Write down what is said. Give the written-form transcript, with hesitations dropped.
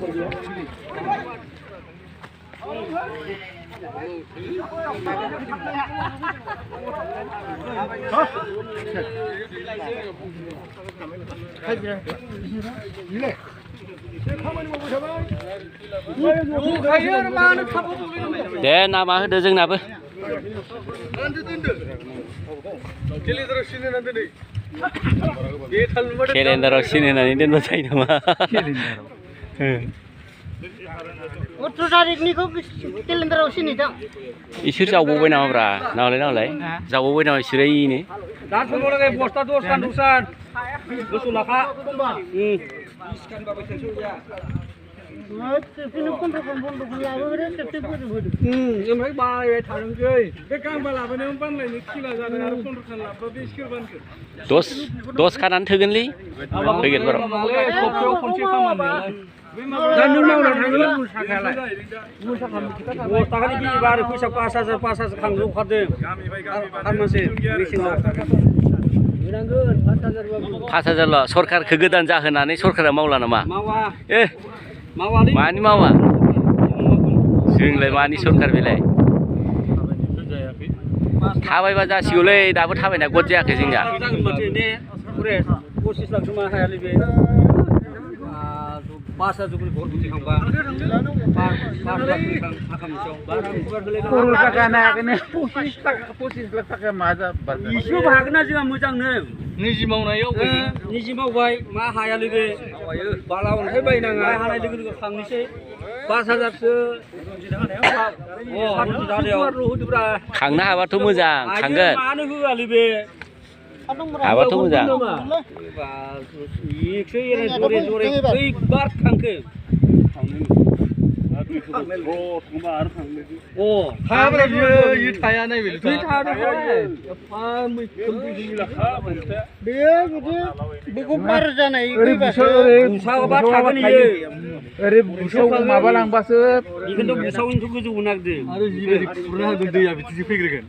दे नामा होदो जोंनाबो केलेन्डाराव सिन होनानै दोनबा जायो नामा 18 तारिखनिखौ केलेन्डाराव सिनायदों इसोर जावबावबाय नामाब्रा नालाय जावबावबाय नामा इसोर इनो दा समावलागै बस्ता 10 खान दुसान गोसो लाखा 20 खान बाबा सेसो जाया ओमफ्राय बायबाय थानोसै बे गांबा लाबोनायाव बानलायनो खिला जादों आरो 15 खान लाबोबा बे इसोर बानखो 10 खानानो थोगोनलै फैगोन बाराव सप्तायाव खनसे खामानियालाय दा नों मावना थाङोलै मुसाखायालाय बस्ताखानि बिबा आरो फैसा 5000 खांनो ओंखारदों खालामनोसै मेसेङाव होनांगोन 5000ल' सरखारखौ गोदान जाहोनानै सरखारा मावला नामा मावा ए मावालै मानि मावा जोंलाय मानि सरखार बेलाय थाबायबा जासिगौलै दाबो थाबायना गद जायाखै जोंनिया जागोन माथो ने पुरे 25 लाख जमा हायालै बे 5000 जुगल भर बुथिखांबा 5 लाख थाखा मोनसेयाव थाखा नायाखैनो 25 लाख थाखा मा जाबाय इसेबो हागोन ना जोंहा मोजांनो निजि मावनायाव निजि मावबाय मा हायालै बे बाला अन्थाइ बायनाङा हानाय लोगो लोगो खांनोसै 5000सो खांनो हाबाथ' मोजां खांगोन मानो होआलै बे हाबाथ' मोजां जरे खैबार खांखो थायाब्रा बियो थाया नायबाय बेखौ बार जानाय ओरै बुसाव माबालांबासो बेखौथ' बुसावनिथ' गोजौ नागिरदों आरो जिबायदि खुरनो हागोन दैया बिदिसो फैग्रोगोन